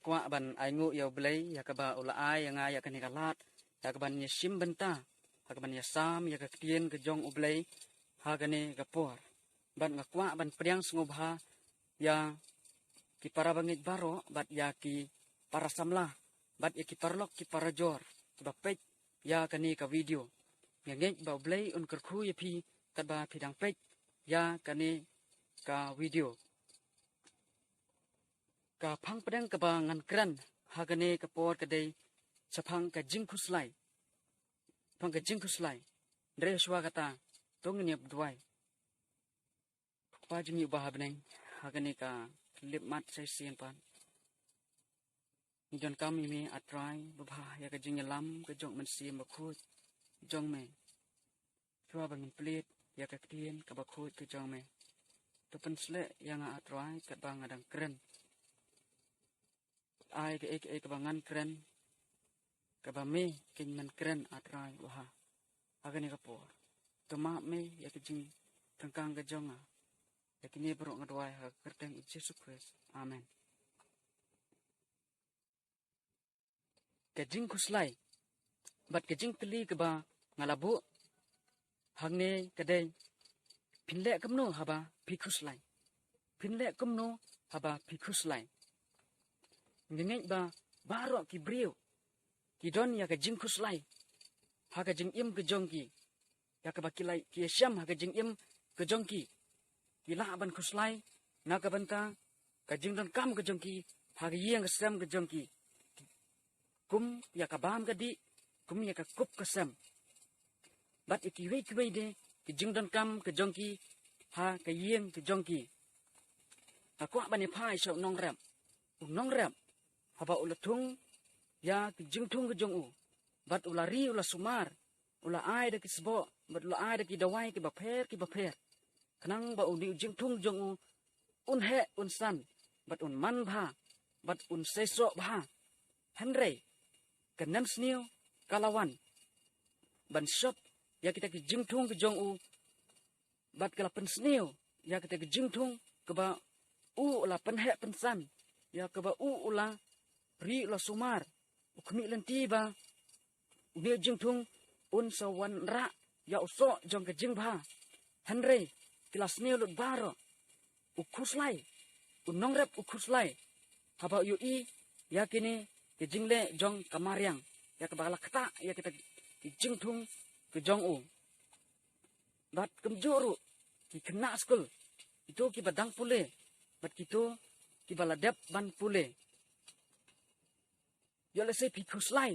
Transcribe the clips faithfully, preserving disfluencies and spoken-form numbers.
kwah ban ai nguh ïa U Blei ïa kaba u la ai ïa nga ïa kane ka lad, ïa kaban ïa shim bynta, ïa kaban ïa sam ïa ka ktien ka jong U Blei ha kane ka por. Bad nga kwah ban pdiang sngewbha ïa ki para bangeit baroh bad ïa ki para samla bad ïa ki paralok ki para jor kiba peit ïa kane ka video. Nga ngeit ba U Blei un kyrkhu ïa phi katba phi dang peit ïa kane ka video. Ka phang pdeng kaba ngan kren ha kane ka por ka dei shaphang ka jingkhuslai. Shaphang ka jingkhuslai. Hynrei shuwa kata, to ngin ïa duwai. Kpa jong ngi uba ha bneng, ha kane ka khyllipmat sa shisien pat, ngi donkam ïa me A Trai, ba bha ïa ka jingïalam ka jong U Mynsiem Bakhuid jong me. Shuwa ba ngin plie ïa ka ktien kaba khuid ka jong me, to pynshlur ïa nga A Trai katba nga dang kren. Ai kaei kaei kaba ngan kren, kaba me kin men kren A Trai, ba bha ha kane ka por. To map me ïa ka jingthrang ka jong nga. Ïa kine baroh nga duwai ha ka kyrteng U Jisu Khrist. Amen. Ka jingkhuslai bad ka jingkylli kaba nga la buh hangne ka dei, phin leh kumno haba phi khuslai? Phin leh kumno haba phi khuslai? Nga ngeit ba baroh ki briew ki don ïa ka jingkhuslai ha ka jingim ka jong ki, ïa kaba ki la, ki ïashem ha ka jingim ka jong ki. Ki lah ban khuslai na ka bynta ka jingdonkam ka jong ki ha ka ïing ka sem ka jong ki, kum ïa ka bam ka dih, kum ïa ka kup ka sem. Bad ïa kiwei kiwei de ki jingdonkam ka jong ki ha ka ïing ka jong ki. Nga kwah ban ïa phai sha u nongrep. U nongrep, haba u la thung ïa ki jingthung ka jong u, bad u la ri, u la sumar, u la ai da ki sboh bad u la ai da ki dawai kiba pher kiba pher, khnang ba une u jingthung jong u un heh, un san, bad un man bha, bad un seisoh bha. Hynrei ka nemsniew ka la wan ban shop ïa kita ki jingthung ki jong u, bad ka la pynsniew ïa kita ki jingthung kaba u la pynheh pynsan, ïa kaba u u la ri, u la sumar. U khmih lynti ba une u jingthung un sa wanrah ïa u soh jong ka jingbha. Hynrei ki la sniew lut baroh. U khuslai, u nongrep u khuslai haba u ïohi ïa kine ki jingleh jong ka mariang, ïa kaba la ktah ïa kita ki jingthung ki jong u. Bad kumjuh ruh ki khynnah skul, kito kiba dang pule bad kito kiba la dep ban pule. Ïoh lehse phi khuslai,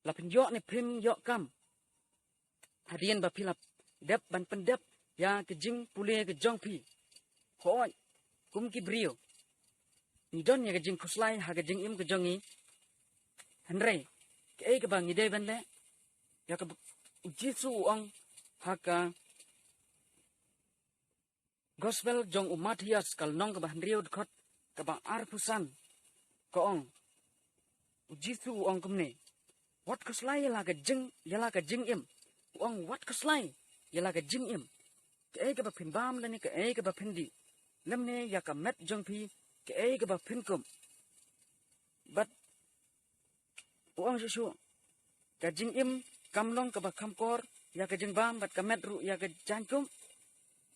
la phin ïoh ne phim ïoh kam hadien ba phi la dep ban pyndep ïa ka jingpule ka jong phi. Hooid, kum ki briew ngi don ïa ka jingkhuslai ha ka jingim ka jong ngi. Hynrei kaei kaba ngi dei ban leh? Ïa kaba U Jisu u ong ha ka Gospel jong u Mathaios, ka lynnong kaba hynriew, dkhot kaba arphew san, ka ong, U Jisu u ong kumne: Wat khuslai ïa la ka jing, ïa la ka jingim. U ong, wat khuslai ïa la ka jingim. Kaei kaba phin bam lane kaei kaba phin dih, lymne ïa ka met jong phi, kaei kaba phin kup. Bad u ong shuh shuh, ka jingim kam long kaba kham kor ïa ka jingbam, bad ka met ruh ïa ka jaiñkup.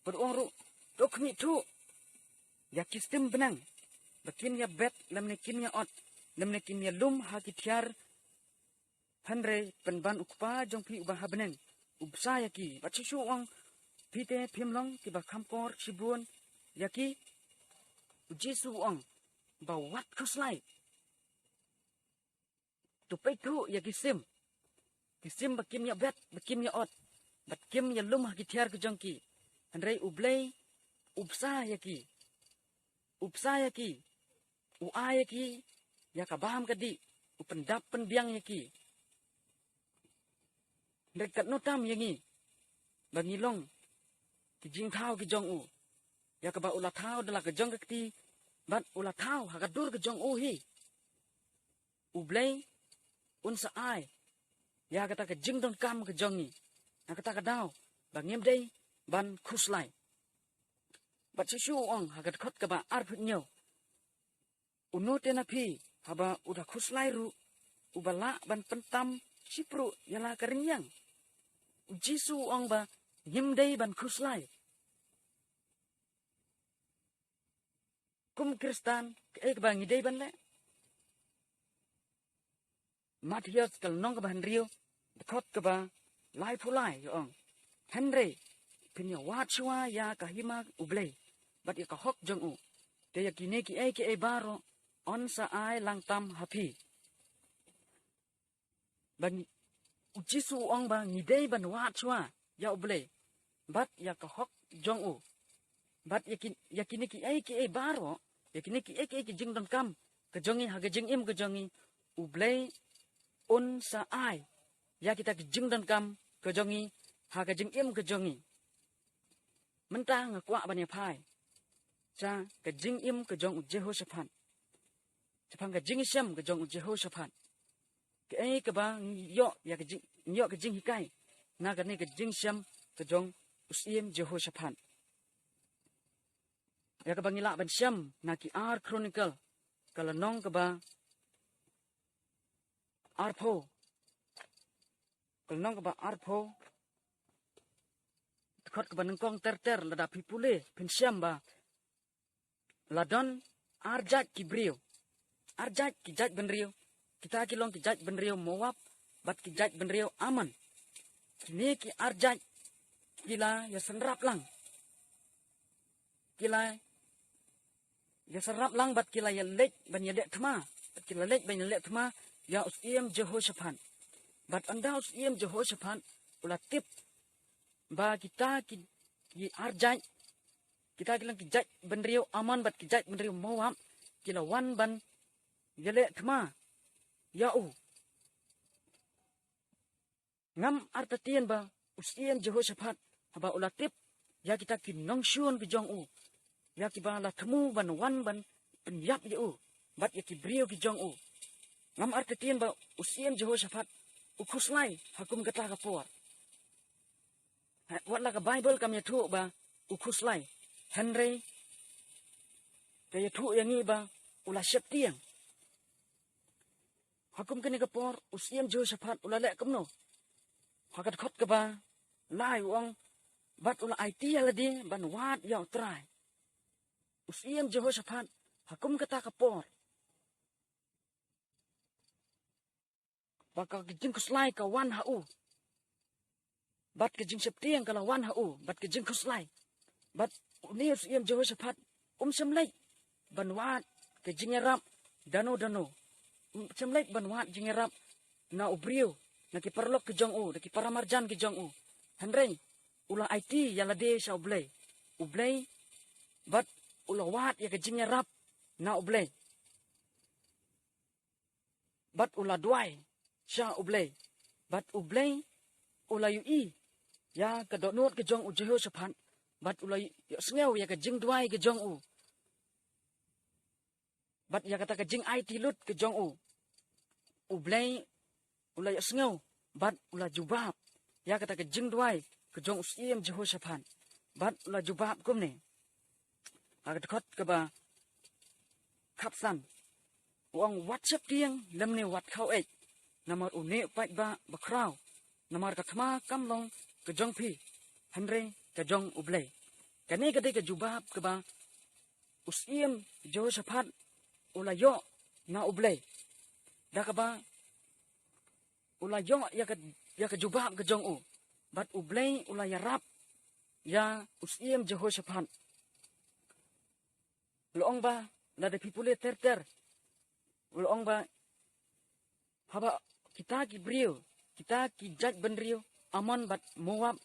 Bad u ong ruh, to khmih thuh ïa ki sim bneng, ba kim ïa bet lymne kim ïa ot, lymne kim ïa lum ha ki thiar. Hynrei pynban U Kpa jong phi uba ha bneng u bsa ïa ki. Bad shuh shuh u ong, phi te phim long kiba kham kor shibun ïa ki. U Jisu u ong ba wat khuslai. To peit thuh ïa ki sim, ki sim ba kim ïa bet, ba kim ïa ot, bad kim ïa lum ha ki thiar ki jong ki. Hynrei U Blei u bsa ïa ki. U bsa ïa ki, u ai ïa ki ïa ka bam ka dih, u pyndap pynbiang ïa ki. Hynrei katno tam ïa ngi, ba ngi long ki jingthaw ki jong u, ïa kaba u la thaw da la ka jong ka kti, bad u la thaw ha ka dur ka jong u hi. U Blei un sa ai ïa kata ka jingdonkam ka jong ngi, na kata ka daw ba ngim dei ban khuslai. Bad shuh shuh u ong ha ka dkhot kaba arphew hynñiew, Uno te na phi, haba u da khuslai ruh, uba lah ban pyntam shipruh ïa la ka rynïeng? U Jisu u ong ba ngim dei ban khuslai. Kum Khristan, kaei kaba ngi dei ban leh? Mathaios ka lynnong kaba hynriew, dkhot kaba laiphew lai, ïa ong: Hynrei phin ïa wad shuwa ïa ka hima U Blei bad ïa ka hok jong u. Te ïa kine kiei kiei baroh yn sa ai lang tam ha phi. Ba ngi, u Jisu u ong ba ngi dei ban wad shuwa ïa U Blei bad ïa ka hok jong u. Bad ïa ki, ïa kine kiei kiei baroh, ïa kine kiei kiei ki jingdonkam ka jong ngi ha ka jingim ka jong ngi, U Blei un sa ai ïa kita ki jingdonkam ka jong ngi ha ka jingim ka jong ngi. Mynta nga kwah ban ïa phai sha ka jingim ka jong u Jehoshaphat, shaphang ka jingshem ka jong u Jehoshaphat. Kaei kaba ngi ïoh ïa ka jing, ngi ïoh ka jinghikai na kane ka jingshem ka jong u Syiem Jehoshaphat? Ïa kaba ngi lah ban shem na ki Ar Chronicle ka lynnong kaba arphew, ka lynnong kaba arphew, dkhot kaba nyngkong ter ter, lada phi pule phin shem ba la don ar jait ki briew, ar jait ki jait bynriew, kita ki long ki jait bynriew Moab bad ki jait bynriew Ammon. Kine ki ar jait ki la ïa synrap lang, ki la ïa synrap lang bad ki la ïa leit ban ïaleh thma, bad ki la leit ban ïaleh thma ïa u Syiem Jehoshaphat. Bad ynda u Syiem Jehoshaphat u la tip ba kita ki, ki ar jait, kita ki long ki jait bynriew Ammon bad ki jait bynriew Moab, ki la wan ban ïaleh thma ïa u. Ngam artatien ba u Syiem Jehoshaphat, haba u la tip ïa kita ki nongshun ki jong u, ïa kiba la thmu ban wan ban pynïap ïa u bad ïa ki briew ki jong u, ngam artatien ba u Syiem Jehoshaphat u khuslai ha kum kata ka por. Ha, wat la ka Baibl kam ïathuh ba u khuslai, hynrei ka ïathuh ïa ngi ba u la sheptieng. Ha kum kane ka por u Syiem Jehoshaphat u la leh kumno? Ha ka dkhot kaba lai u ong: Bad u la aiti ïa lade ban wad ïa U Trai. U Syiem Jehoshaphat, ha kum kata ka por, ba ka jingkhuslai ka wan ha u, bad ka jingsheptieng ka la wan ha u, bad ka jingkhuslai. Bad une u Syiem Jehoshaphat um shym leit ban wad ka jingïarap dano dano. Um shym leit ban wad jingïarap na u briew, na ki paralok ki jong u, na ki paramarjan ki jong u. Hynrei u la aiti ïa lade sha U Blei, U Blei, bad u la wad ïa ka jingïarap na U Blei. Bad u la duwai sha U Blei. Bad U Blei u la ïohi ïa ka dohnud ka jong u Jehoshaphat. Bad u la ïohsngew ïa ka jingduwai ka jong u. Bad ïa kata ka jingaiti lut ka jong u, U Blei u la ïohsngew bad u la jubab ïa kata ka jingduwai ka jong u Syiem Jehoshaphat. Bad u la jubab kumne ha ka dkhot kaba khatsan. U ong: Wat sheptieng lymne wat khaw-eit, namar une u paidbah bakhraw, namar ka thma kam long ka jong phi, hynrei ka jong U Blei. Kane ka dei ka jubab kaba u Syiem Jehoshaphat u la ïoh na U Blei. Da kaba u la ïoh ïa ka, ïa ka jubab ka jong u, bad U Blei u la ïarap ïa u Syiem Jehoshaphat. La ong ba, lada phi pule ter ter, la ong ba haba kita ki briew, kita ki jait bynriew Ammon bad Moab,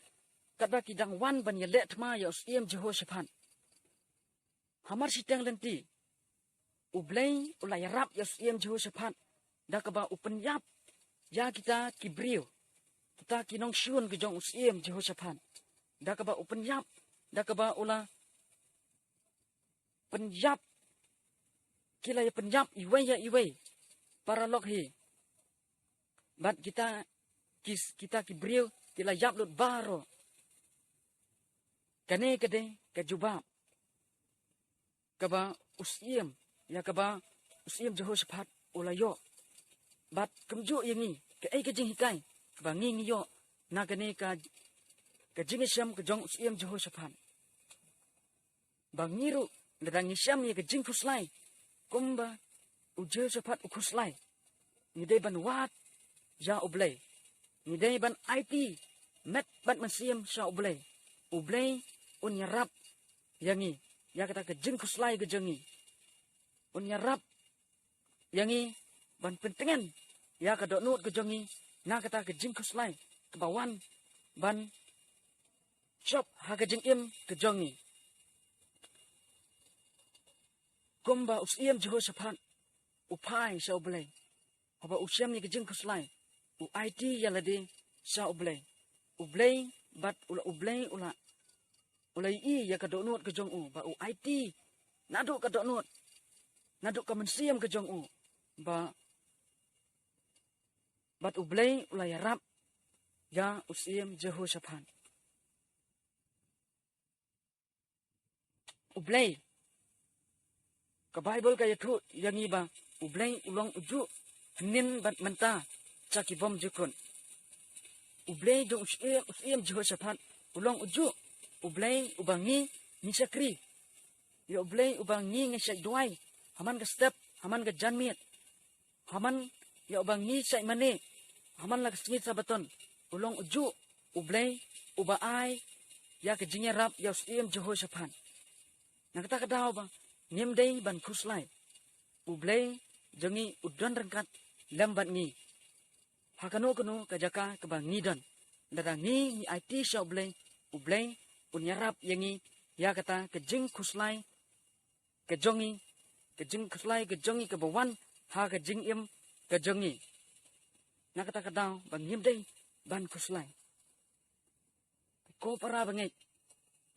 katba ki dang wan ban ïaleh thma ïa u Syiem Jehoshaphat, hamar shiteng lynti U Blei u la ïarap ïa u Syiem Jehoshaphat da kaba u pynïap ïa kita ki briew, kita ki nongshun ki jong u Syiem Jehoshaphat. Da kaba u pynïap, da kaba u la pynïap, ki la ïa pynïap iwei ïa iwei, paralok hi. Bad kita ki, kita ki briew ki la ïap lut baroh. Kane ka dei ka jubab kaba u Syiem, ïa kaba u Syiem Jehoshaphat u la ïoh. Bad kumjuh ïa ngi, kaei ka jinghikai kaba ngi ngi ïoh na kane ka, ka jingïashem ka jong u Syiem Jehoshaphat? Ba ngi ruh, lada ngi shem ïa ka jingkhuslai kumba u Jehoshaphat u khuslai, ngi dei ban wad ïa U Blei. Ngi dei ban aiti met bad mynsiem sha U Blei. U Blei un ïarap ïa ngi, ïa kata ka jingkhuslai ka jong ngi. Un ïarap ïa ngi ban pyntngen ïa ka dohnud ka jong ngi na kata ka jingkhuslai kaba wan ban shop ha ka jingim ka jong ngi. Kumba u Syiem Jehoshaphat u phai sha U Blei, haba u shem ïa ka jingkhuslai, u aiti ïa lade sha U Blei. U Blei, bad u la, U Blei u la, u la ïohi ïa ka dohnud ka jong u, ba u aiti naduh ka dohnud, naduh ka mynsiem ka jong u, ba, bad U Blei u la ïarap ïa u Syiem Jehoshaphat. U Blei, ka Baibl ka ïathuh ïa ngi ba U Blei u long ujuh hynnin bad mynta sha ki bymjukut. U Blei jong u Syiem, u Syiem Jehoshaphat u long ujuh U Blei uba ngi ngi shakri. Ïa U Blei uba ngi ngi shait duwai ha man ka step, ha man ka janmiet, ha man ïa uba ngi shait mane ha man la ka sngi Sabaton, u long ujuh U Blei uba ai ïa ka jingïarap ïa u Syiem Jehoshaphat. Na kata ka daw ba ngim dei ban khuslai, U Blei jong ngi u don ryngkat lem bad ngi ha kano kano ka jaka kaba ngi don. Lada ngi ngi aiti sha U Blei, U Blei un ïarap ïa ngi ïa kata ka jingkhuslai ka jong ngi, ka jingkhuslai ka jong ngi kaba wan ha ka jingim ka jong ngi. Na kata ka daw ba ngim dei ban khuslai. Ko para bangeit,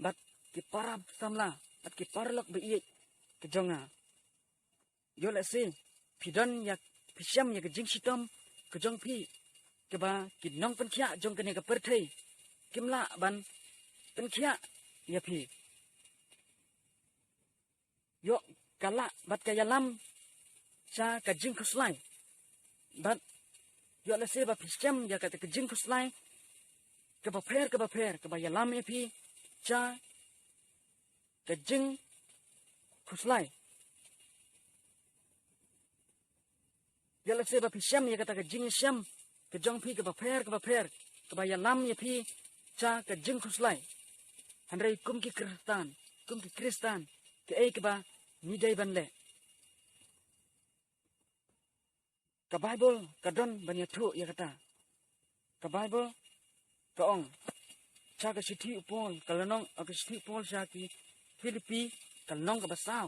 bad ki para samla, bad ki paralok ba ïeit ka jong nga. Ïoh lehse phi don ïa, phi shem ïa ka jingshitom ka jong phi, kaba ki nongpynkhiah jong kane ka pyrthei kim lah ban pynkhiah ïa phi. Ïoh ka lah bad ka ïalam sha ka jingkhuslai. Bad ïoh lehse ba phi shem ïa kata ka jingkhuslai kaba pher kaba pher, kaba ïalam ïa phi sha ka jingkhuslai. Ïoh lehse ba phi shem ïa kata ka jingshem ka jong phi kaba pher kaba pher, kaba ïalam ïa phi sha ka jingkhuslai. Hynrei kum ki Khristan, kum ki Khristan, kaei kaba ngi dei ban leh? Ka Baibl ka don ban ïathuh ïa kata. Ka Baibl ka ong, sha ka shithi u Paul, ka lynnong, ka shithi u Paul sha ki Philippi, ka lynnong kaba saw,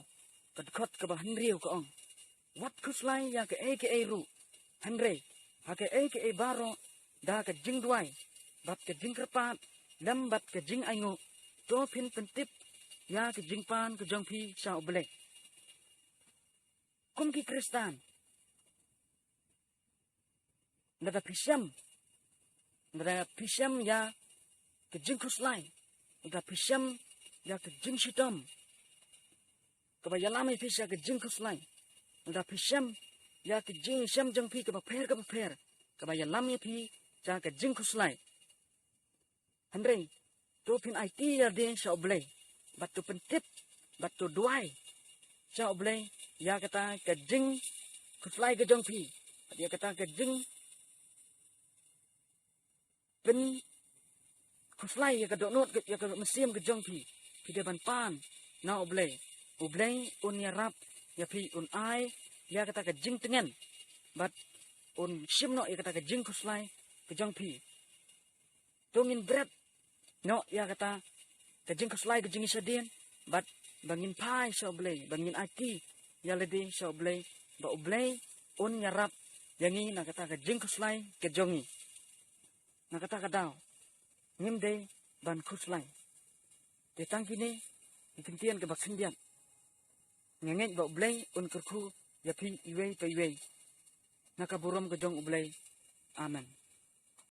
ka dkhot kaba hynriew ka ong, wat khuslai ïa kaei kaei ruh, hynrei ha kaei kaei baroh da ka jingduwai bad ka jingkyrpad lem bad ka jingainguh, to phin pyntip ïa ka jingpan ka jong phi sha U Blei. Kum ki Khristan, lada phi shem, lada phi shem ïa ka jingkhuslai, lada phi shem ïa ka jingshitom kaba ïalam ïa phi sha ka jingkhuslai, lada phi shem ïa ka jingshem jong phi kaba pher kaba pher, kaba ïalam ïa phi sha ka jingkhuslai. Hynrei to phin aiti ïa lade sha U Blei, bad to pyntip, bad to duwai sha U Blei ïa kata ka jingkhuslai ka jong phi, bad ïa kata ka jingpynkhuslai ïa ka dohnud, ïa ka mynsiem ka jong phi. Phi dei ban pan na U Blei. U Blei un ïarap ïa phi, un ai ïa kata ka jingtngen, bad un shim noh ïa kata ka jingkhuslai ka jong phi. To ngin bret noh ïa kata ka jingkhuslai ka jong ngi shadien, bad ba ngin phai sha U Blei, ba ngin aiti ïa lade sha U Blei, ba U Blei un ïarap ïa ngi na kata ka jingkhuslai ka jong ngi. Na kata ka daw ngim dei ban khuslai. Te tang kine ki ktien kaba khyndiat. Nga ngeit ba U Blei un kyrkhu ïa phi iwei pa iwei na ka burom ka jong U Blei. Amen.